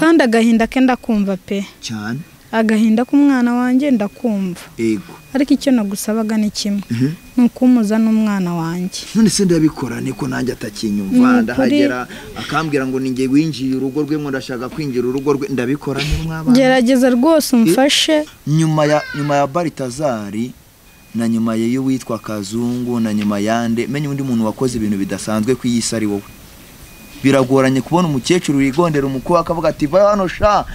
Kandi agahinda ke ndakumva pe. Cyane. Agahinda k'umwana wanjye ndakumva. Yego. Ariko icyo nagusabaga ni kimwe. Nukumuza n'umwana wanjye. None se ndabikora niko nanjye atakinyumva ndahagera akambwira ngo ninjye winjiye urugo rwe ngo ndashaka kwinjira urugo rwe ndabikora ni mwabana. Gerageza rwose umfashe. Nyuma ya Baritazari na nyuma ye witwa Kazungu na nyuma yande menye undi muntu wakoze ibintu bidasanzwe ku isi ari wowe. Biragoranye kubona umukecuru wigondera umukwe akavuga ati va hano sha.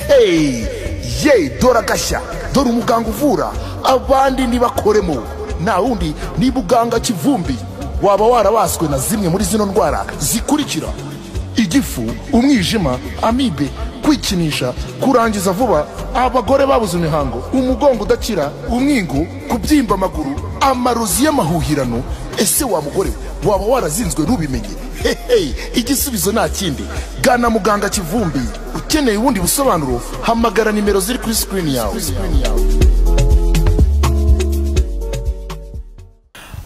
Hey, ye dora gashya dore umuganga uvura abandi nibakoremo nta wundi ni Muganga Kivumbi. Waba warabaswe na zimwe muri zino ndwara zikurikira: igifu, umwijima, amibe, kwikinisha, kurangiza vuba, abagore babuze imihango, umugongo udakira, umwingo, kubyimba amaguru, amarozi y'amahuhirano. Ese wa mugore waba warazinzwe ntubimenye? Hey, igisubizo nta kindi, gana Muganga Kivumbi. Ukeneye ubundi busobanuro hamagara nimero ziri kuri screen yawe.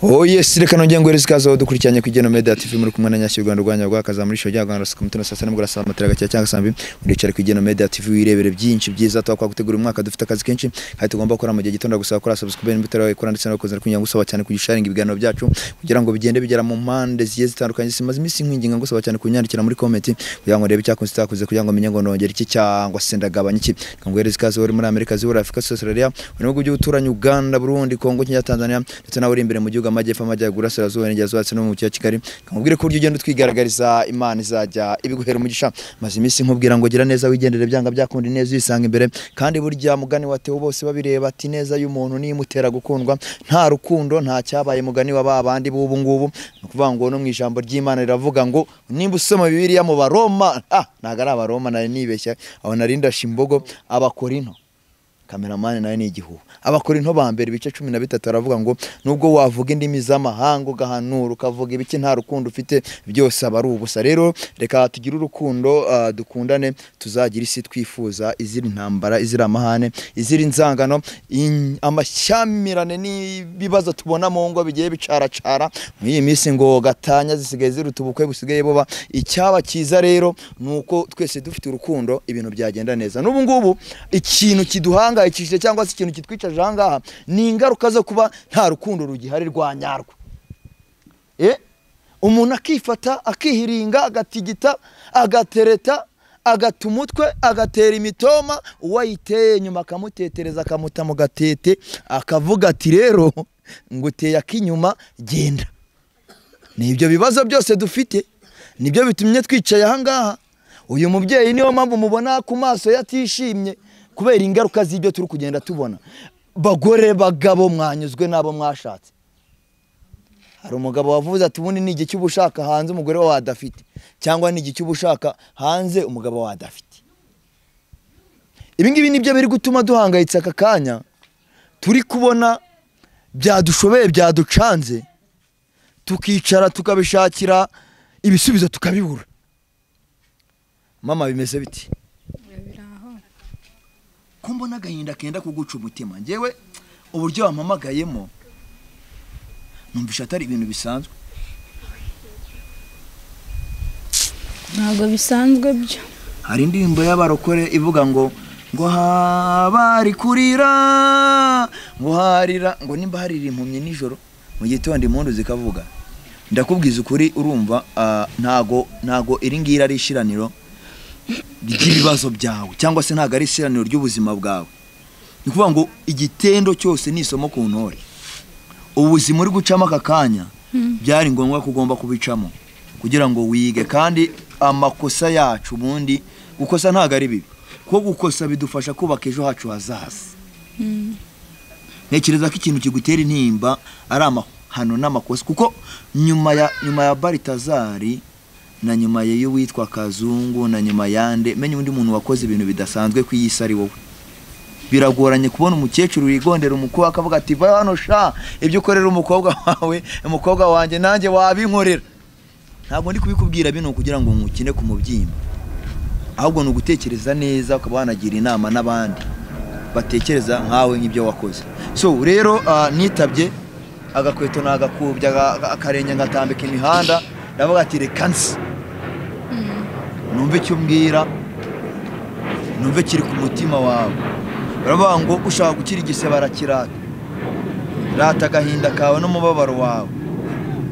Oh yes, reka nongeye ngo ikaze dukurikiranye ku Igeno Media TV muri kumwe na Nyashyo Rwanda rwanya rwakaza muri show rya Rwanda ku mutuna saa 7 saa matera gake cyangwa saa 2 uricare ku Igeno Media TV wirebere byinshi byiza twakwagutegura umwaka. Dufite akazi kenshi kandi tugomba gukora mu gihe gito. Ndagusaba gukora subscribe n'ibitaro ikora ndetse no kuza kugira ngo usaba cyane kugisharinga ibiganiro byacu kugira ngo bigende bigera mu mpande zigiye zitandukanye. Simaze iminsi nkwinginga ngo usaba cyane kunyandikira muri comment kugira ngo ndebe icyakunze cyakuze kugira ngo menye ngo nongere iki cyangwa se ndagabanya iki. Ngwereze ikaze uri muri Amerika, zibura Afrika, Australia, mu bihugu by'ubuturanyi Uganda, Burundi, Kongo, Kenya, Tanzania ndetse nawe uri imbere mu gihugu amajyepfo, amajyaruguru, burasirazuba, iburengerazuba ndetse no mu mujyi wa Kigali. Nkubwire ko uburyo ugenda utwigaragariza Imana izajya ibiguhera umugisha. Maze iminsi nkubwira ngo gira neza wigendere byanga byakunda neza uyisanga imbere. Kandi burya mugani wa Theo bose babireba ati neza y'umuntu nimutera gukundwa, nta rukundo nta cyabaye mugani wa babandi b'ubu ngubu. Ni ukuvuga ngo no mu ijambo ry'Imana riravuga ngo nimba usoma Bibiliya mu Baroma, ntago ari Abaroma nari nibeshya aho nari ndasha imbogo, Abakorinto. Kameramani nawe ni igihuha. Abakorinto ba mbere ibice 13 aravuga ngo nubwo wavuga indimi z'amahanga ugahanura ukavuga ibiki nta rukundo ufite byose aba ari ubusa. Rero reka tugire urukundo, dukundane, tuzagira isi twifuza izira intambara, izira amahane, izira inzangano, amashyamirane n'ibibazo tubona mu ngo bigiye bicaracara muri iyi minsi ngo gatanya zisigaye ziruta ubukwe busigaye buba. Icyaba cyiza rero nuko twese dufite urukundo ibintu byagenda neza. N'ubu ngubu ikintu kiduhanga ikije cyangwa se ikintu kitwicaje ahangaha ni ingaruka zo kuba nta rukundo rugihari rwa nyarwo. Umuntu akifata akihiringa agatigita agatereta agata umutwe agatera imitoma, uwayiteye nyuma akamutetereza akamuta mu gatete akavuga ati rero nguteye akinyuma genda. Nibyo bibazo byose dufite, nibyo bitumye twicaye ahangaha. Uyu mubyeyi niyo mpamvu mubona ku maso yatishimye kubera ingaruka z'ibyo turi kugenda tubona. Bagore bagabo mwanyuzwe nabo mwashatse. Hari umugabo wavuze ati ubundi ni igihe cy'ubushaka hanze umugore wawe adafite, cyangwa ni igihe cy'ubushaka hanze umugabo wawe adafite. Ibi ngibi nibyo biri gutuma duhangayitse aka kanya turi kubona byadushobeye byaducanze, tukicara tukabishakira ibisubizo tukabibura. Mama bimeze biti? Ko mbona agahinda kenda kuguca umutima. Njyewe uburyo wampamagayemo numvisha atari ibintu bisanzwe. Ntabwo bisanzwe byo. Hari indirimbo y'abarokore ivuga ngo habari kurira ngo harira ngo nimba harira impumyi nijoro mu gitondo impundu zikavuga. Ndakubwiza ukuri urumva ntago iri ngira ari ishiraniro ry'ibibazo byawe cyangwa se ntago ari ishiraniro ry'ubuzima bwawe. Ni kuvuga ngo igitendo cyose ni isomo ku ntore. Ubuzima uri gucamo aka kanya byari ngombwa kugomba kubicamo kugira ngo wige. Kandi amakosa yacu ubundi gukosa ntago ari bibi, kuko gukosa bidufasha kubaka ejo hacu hazaza. Ntekereza ko ikintu kigutera intimba ari amahano n'amakosa, kuko nyuma ya Baritazari na nyuma ye witwa Kazungu na nyuma yande menye undi muntu wakoze ibintu bidasanzwe ku isi ari wowe. Biragoranye kubona umukecuru wigondera umukwe akavuga ati va hano sha, ibyo ukorera umukobwa wawe umukobwa wanjye nanjye wabinkorera. Ntabwo ndi kubikubwira bino kugira ngo nkukine ku mubyimba, ahubwo ni ugutekereza neza ukaba wanagira inama n'abandi batekereza nkawe nk'ibyo wakoze. So rero nitabye Agakweto nagakubye, akarenge ngatambika imihanda, ndavuga ati reka nzi numve icyo umbwira, numve kiri ku mutima wawe. Baravuga ngo ushaka gukira igisebe arakirata. Rata agahinda kawe n'umubabaro wawe,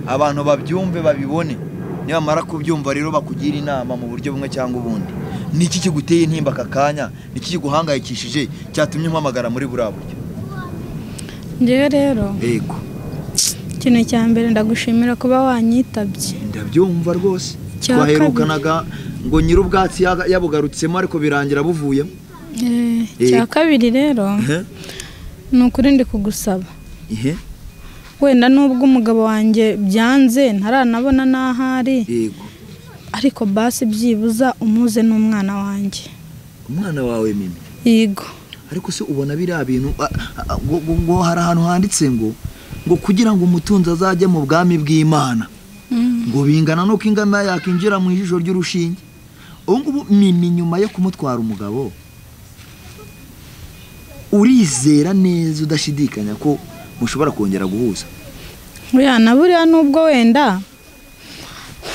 abantu babyumve babibone. Nibamara kubyumva rero bakugira inama mu buryo bumwe cyangwa ubundi. Niki kiguteye intimba aka kanya? Niki kiguhangayikishije cyatumye umpamagara muri buriya buryo? Njyewe rero, Yego. ikintu cya mbere ndagushimira kuba wanyitabye. Ndabyumva rwose. Icya Twaherukanaga ngo nyir'ubwatsi yabugarutsemo ariko birangira buvuyemo. Icya kabiri rero ni ukuri ndi kugusaba. Wenda nubwo umugabo wanjye byanze ntaranabona n'ahari, Yego. ariko basi byibuza umuze n'umwana wanjye. Umwana wawe Mimi? Yego. Ariko se ubona biriya bintu ngo hari ahantu handitse ngo kugira ngo umutunzi azajye mu bwami bw'Imana ngo bingana nuko ingamiya yakinjira mu ijisho ry'urushinge. Ubu ngubu Mimi nyuma yo kumutwara umugabo, urizera neza udashidikanya ko mushobora kongera guhuza? Buriya na buriya nubwo wenda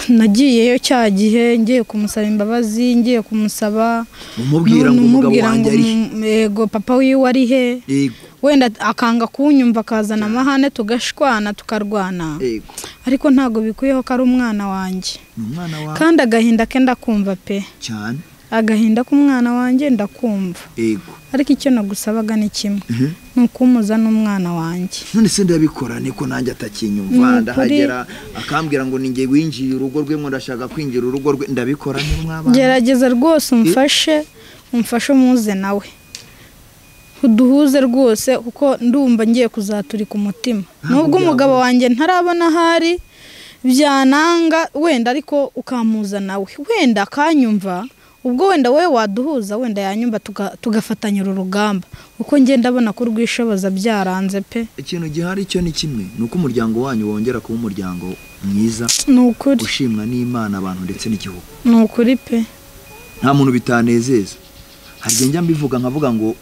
nagiyeyo cya gihe ngiye kumusaba imbabazi, ngiye kumusaba umubwira ngo umugabo umubwira wanjye ngo ari he? Yego, papa wiwe ari he? Yego. Wenda akanga kunyumva akazana amahane tugashwana tukarwana. Yego. Ariko ntago bikuyeho ko ari umwana wanjye. Ni umwana wawe. Kandi agahinda ke ndakumva pe. Cyane. Agahinda k'umwana wanjye ndakumva. Yego. Ariko icyo nagusabaga ni kimwe, ni ukumuza n'umwana wanjye. None se ndabikora niko nanjye atakinyumva, ndahagera akambwira ngo ninjye winjiye urugo rwe, ngo ndashaka kwinjira urugo rwe, ndabikora ni mwabana. Gerageza rwose umfashe, umfashe umuze nawe, uduhuze rwose, kuko ndumva ngiye kuzaturika umutima. Nubwo umugabo wanjye ntarabona ahari byananga wenda, ariko ukamuza nawe wenda akanyumva, ubwo wenda wowe waduhuza, wenda yanyumva tugafatanya uru rugamba, kuko njye ndabona ko urwishoboza byaranze pe. Ikintu gihari cyo ni kimwe, ni uko umuryango wanyu wongera kuba umuryango mwiza, Ni ukuri. ushimwa n'Imana, abantu ndetse n'igihugu. Ni ukuri pe. Nta muntu bitanezeza. Hari igihe njya mbivuga nkavuga ngo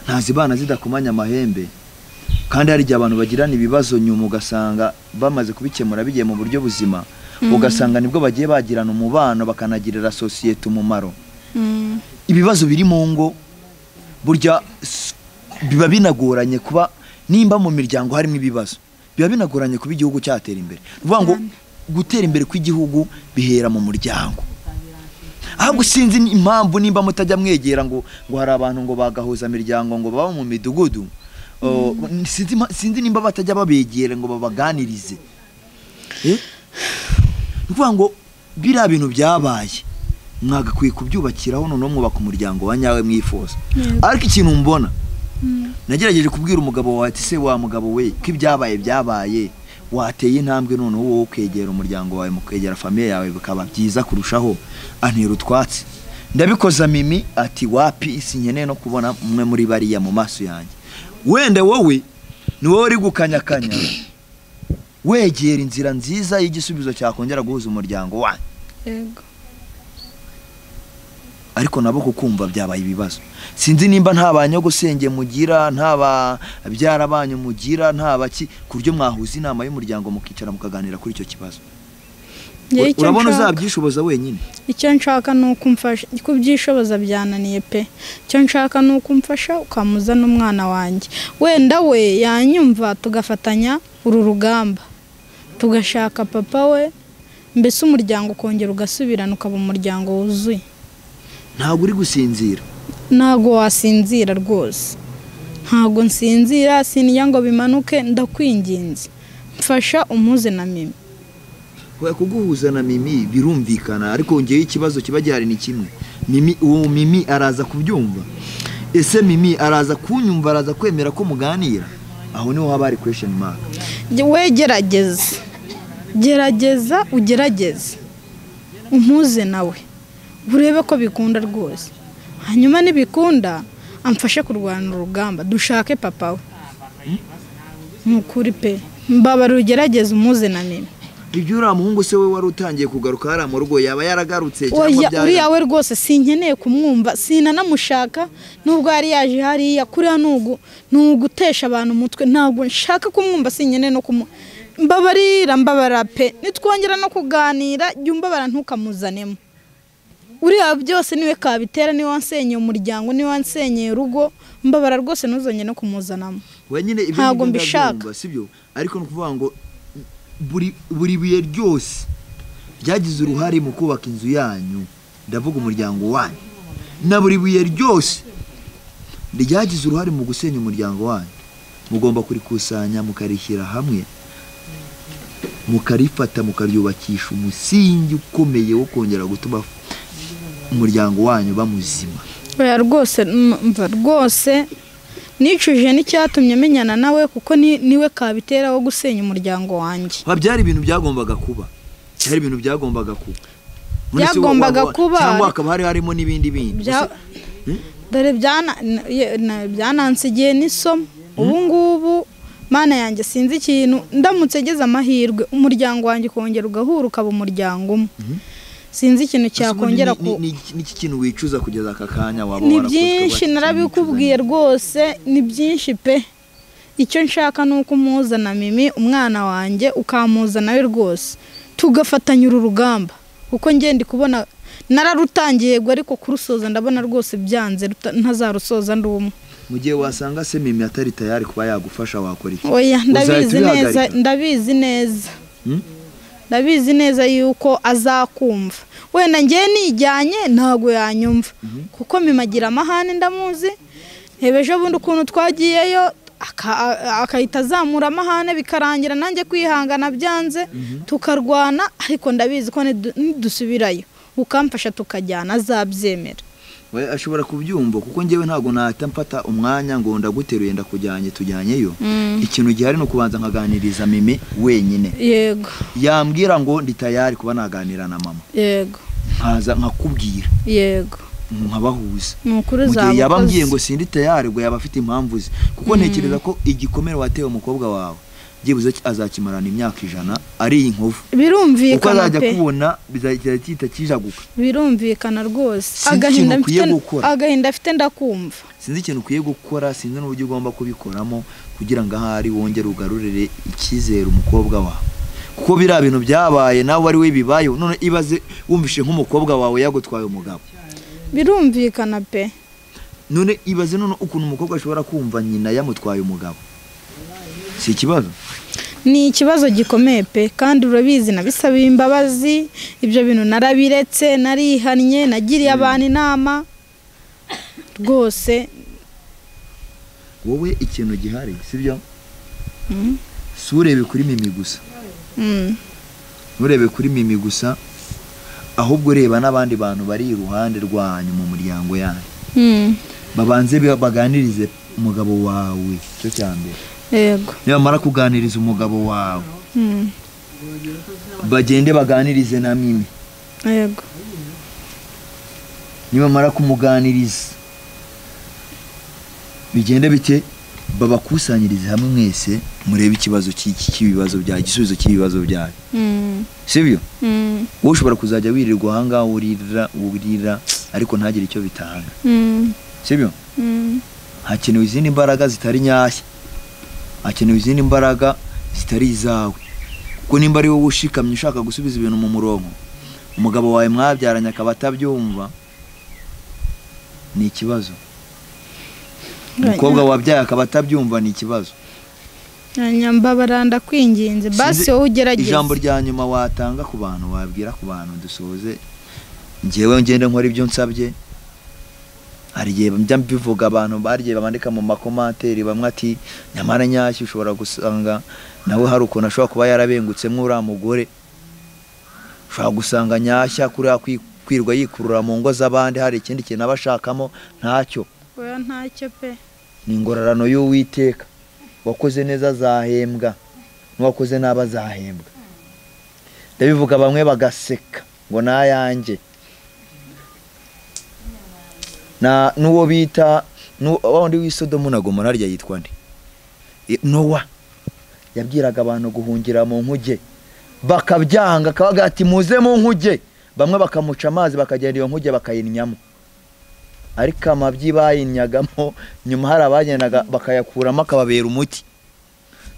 ntazibana zidakomanya amahembe, kandi hari igihe abantu bagirana ibibazo nyuma ugasanga bamaze kubikemura bigiye mu buryo buzima, ugasanga nibwo bagiye bagirana umubano bakanagirira sosiyete umumaro. Ibibazo biri mu ngo burya biba binagoranye kuba, nimba mu miryango harimo ibibazo, biba binagoranye kuba igihugu cyatera imbere. Ni ukuvuga ngo gutera imbere kw'igihugu bihera mu muryango. Ahubwo sinzi impamvu nimba mutajya mwegera ngo hari abantu ngo bagahuza miryango ngo baba mu midugudu, sinzi nimba batajya babegera ngo babaganirize. Ni ukuvuga ngo biriya bintu byabaye mwagakwiye kubyubakiraho, noneho mwubaka umuryango wa nyawe mwifuza. Ariko ikintu mbona, nagerageje kubwira umugabo wawe ati se wa mugabo we ko ibyabaye byabaye, wateye intambwe noneho wowe ukegera umuryango wawe, mukegera famiye yawe, bikaba byiza kurushaho. Antera utwatsi, ndabikoza Mimi ati wapi, sinkeneye no kubona umwe muri bariya mu maso yanjye. Wenda wowe ni wowe uri gukanyakanya wegera inzira nziza y'igisubizo cyakongera guhuza umuryango wanyu. Yego. Ariko nabo kukumva byabaye ibibazo. Sinzi nimba nta banyogosenge mugira, nta babyara banyu mugira, nta baki, ku buryo mwahuza inama y'umuryango mukicara mukaganira kuri icyo kibazo. Urabona uzabyishoboza wenyine? Icyo nshaka ni uko umfasha, kubyishoboza byananiye pe. Icyo nshaka ni uko umfasha ukamuza n'umwana wanjye, wenda we yanyumva tugafatanya uru rugamba, tugashaka papa we, mbese umuryango ukongera ugasubirana ukaba umuryango wuzuye. Ntabwo uri gusinzira? Ntabwo wasinzira rwose, ntabwo nsinzira, sinjya ngo bimanuke, ndakwinginze mfasha umuze na Mimi. Kuguhuza na Mimi birumvikana, ariko ngewe ikibazo kiba gihari ni kimwe. Mimi, uwo Mimi araza kubyumva? Ese Mimi araza kunyumva, araza kwemera ko muganira? Aho niho haba hari question mark. We gerageza, gerageza ugerageze umuze nawe, urebe ko bikunda rwose. Hanyuma nibikunda amfashe kurwana urugamba, dushake papa we. Ni ukuri pe, mbabara ugerageze umuze na Mimi. Ibyo uriya muhungu se we wari utangiye kugaruka hariya mu rugo yaba yaragarutse cyangwa byari? Uriya we rwose sinkeneye kumwumva, sinanamushaka nubwo yari yaje hariya. Kuriya ni ugutesha abantu umutwe, ntabwo nshaka kumwumva, sinkeneye no mbabarira, mbabara pe. Nitwongera no kuganira jya umbabara ntukamuzanemo. Uriya byose niwe kabitera, niwe wansenyeye umuryango, niwe wansenyeye urugo, mbabara rwose ntuzongere no kumuzanamo. Ntabwo mbishaka, sibyo? Ariko ni ukuvuga ngo buri buye ryose ryagize uruhare mu kubaka inzu yanyu, ndavuga umuryango wanyu, na buri buye ryose ryagize uruhare mu gusenya umuryango wanyu, mugomba kurikusanya mukarishyira hamwe, mukarifata mukaryubakisha umusingi ukomeye wo kongera gutuma umuryango wanyu bamuzima. Oya rwose, mva rwose nicuje n'icyatumye menyana nawe, kuko niwe kabitera wo gusenya umuryango wanjye. Byari ibintu byagombaga kuba, byari ibintu byagombaga kuba, byagombaga kuba, cyangwa hakaba hari harimo n'ibindi bindi. Dore byanansigiye n'isomo ubu ngubu. Mana yanjye sinzi ikintu, ndamutse ngeze amahirwe umuryango wanjye ukongera ugahura ukaba umuryango umwe, sinzi ikintu cyakongera ku niki kintu wicuza kugeza aka kanya waba warakoze? Ni byinshi narabikubwiye rwose, ni byinshi pe. Icyo nshaka ni uko umuzana Mimi umwana wanjye, ukamuzana we rwose tugafatanya uru rugamba, kuko njye ndi kubona nararutangiye ariko kurusoza ndabona rwose byanze, ntazarusoza ndi umwe. Mu gihe wasanga se Mimi atari tayari kuba yagufasha wakora iki? Oya, ndabizi neza, ndabizi neza, ndabizi neza yuko azakumva. Wenda ngiye nijyanye ntago yanyumva, kuko Mimi agira amahane ndamuzi. Ejo bundi ukuntu twagiyeyo akahita azamura amahane bikarangira nanjye kwihangana byanze, tukarwana, ariko ndabizi ko nidusubirayo ukamfasha tukajyana azabyemera. We ashobora kubyumva, kuko njyewe ntago nahita mfata umwanya ngo ndaguteruye ndakujyanye tujyanyeyo. Ikintu gihari no kubanza nkaganiriza Mimi wenyine. Yego. Yambwira ngo ndi tayari kuba naganira na mama. Yego. Nkaza nkakubwira. Yego. Nkabahuza. Nukuri zabukoze. Yabambwiye ngo sindi tayari, ngo yaba afite impamvu ze. Kuko ntekereza ko igikomere watewe umukobwa wawe byibuze azakimarana imyaka 100 ari inkovu. Birumvikana pe. Uko kubona bizajya cyita kijaguka. Birumvikana rwose. Agahinda afite ndakumva. Sinzi ikintu ukwiye gukora, sinzi n'uburyo ugomba kubikoramo kugira ngo ahari wongere ugarurire icyizere umukobwa wawe. Kuko biriya bintu byabaye nawe ari we bibaye, none ibaze wumvishe nk'umukobwa wawe yagutwaye umugabo. Birumvikana pe. None ibaze none ukuntu umukobwa ashobora kumva nyina yamutwaye umugabo. Si ikibazo? Ni ikibazo gikomeye pe, kandi urabizi nabisabiye imbabazi, ibyo bintu narabiretse, narihannye, nagiriye abantu inama rwose. Wowe ikintu gihari sibyo? Si urebe kuri Mimi gusa, nturebe kuri Mimi gusa, ahubwo reba n'abandi bantu bari iruhande rwanyu mu muryango yanyu, babanze baganirize umugabo wawe, cyo cyambere. Yego. Nibamara kuganiriza umugabo wawe, bagende baganirize na Mimi. Yego. Nibamara kumuganiriza bigende bite, babakusanyirize hamwe mwese murebe ikibazo cy'ibibazo bya igisubizo cy'ibibazo byayo. Sibyo? Wowe ushobora kuzajya wirirwa ahangaha urira ariko ntagire icyo bitanga. Sibyo? Hakenewe izindi mbaraga zitari nyashya, hakenewe izindi mbaraga zitari izawe. Kuko nimba ari wowe ushikamye ushaka gusubiza ibintu mu murongo, umugabo wawe mwabyaranye akaba atabyumva, ni ikibazo. Umukobwa wabyaye akaba atabyumva, ni ikibazo. Nyambabara ndakwinginze basi wowe ugerageze. Ijambo rya nyuma watanga ku bantu, wabwira ku bantu dusoze, njyewe ngende nkora ibyo nsabye. Hari igihe njya mbivuga abantu bariye babandika mu makomanteri bamwe ati nyamara Nyashya ushobora gusanga nawe hari ukuntu ashobora kuba yarabengutsemo uriya mugore, ushobora gusanga Nyashya kuriya kwirwa yikurura mu ngo z'abandi hari ikindi kintu abashakamo, ntacyo. Oya ntacyo pe. Ni ingororano y'Uwiteka, wakoze neza azahembwa, n'uwakoze nabi azahembwa. Ndabivuga bamwe bagaseka ngo nayanjye. Na nuwo bita wundi w'isodomu na Gomora harya yitwa nde? Nowa yabwiraga abantu guhungira mu nkuge Bakabyanga, akabaga ati muze mu nkuge, bamwe bakamuca amazi bakagenda iyo nkuge bakayinyamo. Ariko amabyi bayinyagamo nyuma hari abagendaga bakayakuramo akababera umuti.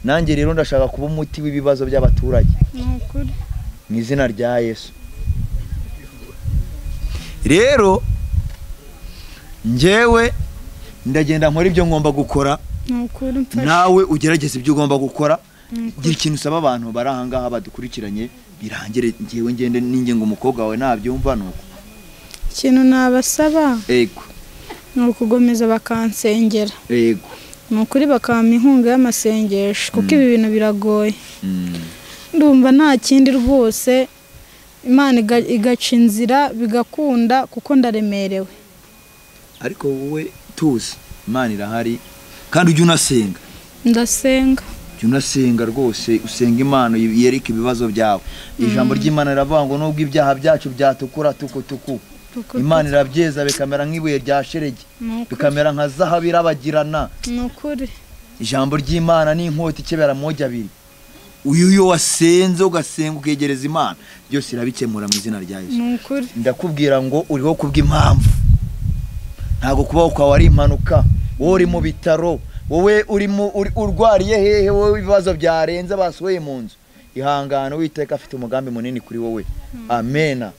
Nanjye rero ndashaka kuba umuti w'ibibazo by'abaturage mu izina rya Yesu. Rero njyewe ndagenda nkora ibyo ngomba gukora, nawe ugerageze ibyo ugomba gukora. Gira ikintu usaba abantu bari aha ngaha badukurikiranye birangire, njyewe ngende ninjye ngo umukobwa wawe nabyumva. Nuko ikintu nabasaba, yego, ni ukugomeza bakansengera, yego, ni ukuri bakampa inkunga y'amasengesho, kuko ibi bintu biragoye. Ndumva nta kindi rwose, Imana igaca inzira bigakunda, kuko ndaremerewe. Ariko wowe tuzi Imana irahari, kandi ujye unasenga. Ndasenga. Ujye unasenga rwose, usenga Imana yereke ibibazo byawe. Ijambo ry'Imana riravuga ngo nubwo ibyaha byacu byatukura tukutuku, Imana irabyeza bikamera nk'ibuye rya sheregi, bikamera nka zahabu irabagirana. Ni ukuri. Ijambo ry'Imana ni inkota ikebera amagi abiri. Uyu yo wasenze ugasenga ukegereza Imana, byose irabikemura mu izina rya Yesu. Ni ukuri. Ndakubwira ngo uriho kubw'impamvu. Ntabwo kubaho kwawe ari impanuka. Wowe uri mu bitaro, wowe uri urwariye hehe, wowe ibibazo byarenze basohoye mu nzu. Ihangane, Uwiteka afite umugambi munini kuri wowe. Amena.